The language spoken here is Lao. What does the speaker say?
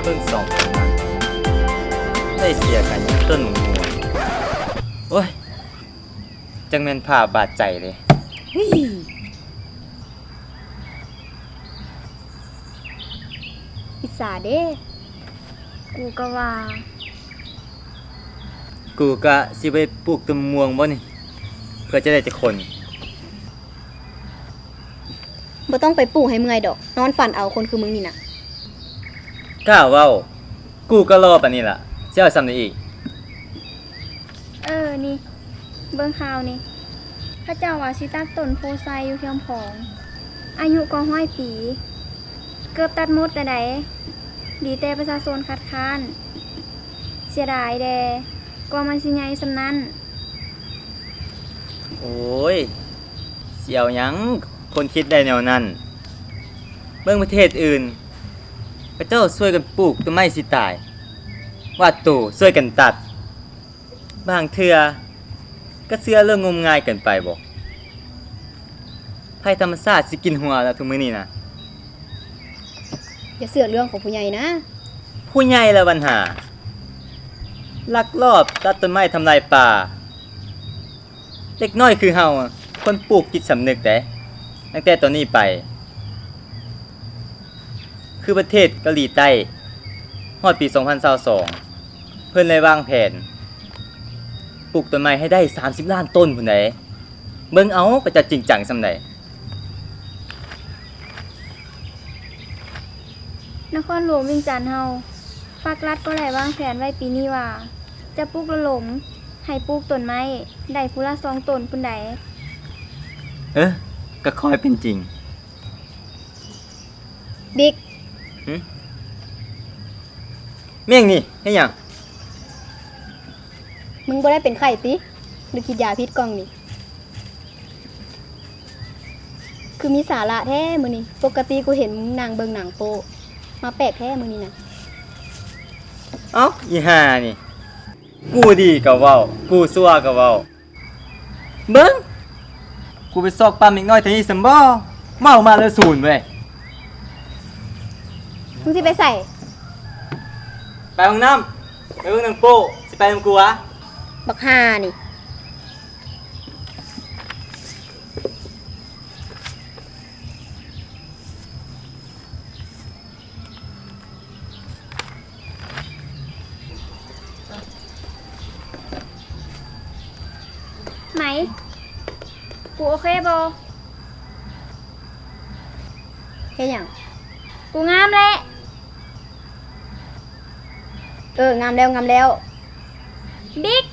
ເບິ່ງສອງຄົນນັ້ນ ໄດ້ເສຍກັນຢູ່ຕົ້ນໝາກມ່ວງ. ໂອ້ຍ ຈັ່ງແມ່ນພາບບາດໃຈເດ້. ອິດສາເດ້. ກູກໍວ່າ ກູກະຊິໄປປູກຕົ້ນມ່ວງບໍ່ນີ້ ເພື່ອຈະໄດ້ຈັກຄົນ? ບໍ່ຕ້ອງໄປປູກໃຫ້ເມື່ອຍດອກ ນອນຝັນເອົາ ຄົນຄືມຶງນີ້ນະ. ກ້າເວົ້າ ກູກໍຫຼໍ່ປານນີ້ລະ ຊິເອົາສ່ຳໃດອີກ? ເອີ ນີ້ ເບິ່ງຂ່າວນີ້ ເຂົາເຈົ້າວ່າຊິຕັດຕົ້ນໂພໄຊຢູ່ເຂື່ອນພອງ ອາຍຸກໍຮ້ອຍປີ ເກືອບຕັດໝົດແລ້ວໃດ໋ ດີແຕ່ປະຊາຊົນຄັດຄ້ານ. ເສຍດາຍແດ່ ກວ່າມັນຊິໃຫຍ່ສ່ຳນັ້ນ. ໂອ້ຍ ຊິເອົາຫຍັງ ຄົນຄິດໄດ້ແນວນັ້ນ. ເບິ່ງປະເທດອື່ນ ເຂົາເຈົ້າຊ່ວຍກັນປູກຕົ້ນໄມ້ຊິຕາຍ ບາດໂຕຊ່ວຍກັນຕັດ. ບາງເທື່ອກໍເຊື່ອເລື່ອງງົມງາຍເກີນໄປບໍ? ໄພທຳມະຊາດຊິກິນຫົວແລ້ວທຸກມື້ນີ້ນະ. ຢ່າເຊື່ອເລື່ອງຂອງຜູ້ໃຫຍ່ນະ. ຜູ້ໃຫຍ່ລະບັນຫາ ລັກລອບຕັດຕົ້ນໄມ້ທຳລາຍປ່າ. ເດັກນ້ອຍຄືເຮົາ ຄວນປູກຈິດສຳນຶກເດ້ ຕັ້ງແຕ່ຕອນນີ້ໄປ. ຄືປະເທດເກົາຫຼີໃຕ້ ຮອດປີສອງພັນຊາວສອງ ເພິ່ນໄດ້ວາງແຜນປູກຕົ້ນໄມ້ໃຫ້ໄດ້ສາມສິບລ້ານຕົ້ນພຸ້ນໃດ໋. ເບິ່ງເອົາ ເຂົາເຈົ້າຈິງຈັງສ່ຳໃດ. ນະຄອນຫຼວງວຽງຈັນເຮົາ ພາກລັດກໍໄດ້ວາງແຜນໄວ້ປີນີ້ວ່າ ຈະປຸກລະດົມໃຫ້ປູກຕົ້ນໄມ້ໄດ້ຜູ້ລະສອງຕົ້ນພຸ້ນໃດ໋. ເອີ ກໍຂໍໃຫ້ເປັນຈິງ. ບິກ. ຫຶ? ແມ່ງນີ້ ເຮັດຫຍັງ? ມຶງບໍ່ໄດ້ເປັນໄຂ້ຕິ ຫຼືກິນຢາຜິດກ່ອງນີ້? ຄືມີສາລະແທ້ມື້ນີ້ ປົກກະຕິກູເຫັນມຶງນັ່ງເບິ່ງໜັງໂປ້ ມາແປກແທ້ມື້ນີ້ນະ. ເອົ້າ ອີຫ່ານີ້ ກູດີກໍເວົ້າ ກູຊົ່ວກໍເວົ້າ. ເບິ່ງ ກູໄປຊອກປ້ຳເດັກນ້ອຍແຖວນີ້ຊັ້ນບໍ? ເມົາມາເລີຍສູນເວີຍ. ມຶງຊິໄປໃສ? ໄປຫ້ອງນ້ຳ ໄປເບິ່ງໜັງໂປ້ ຊິໄປນຳກູຫວາ? ບັກຫ່ານີ້. ໄໝ ກູໂອເຄບໍ່? ເຮັດຫຍັງ? ກູງາມແຫຼະ. ເອີ ງາມແລ້ວ ງາມແລ້ວ. ບິກ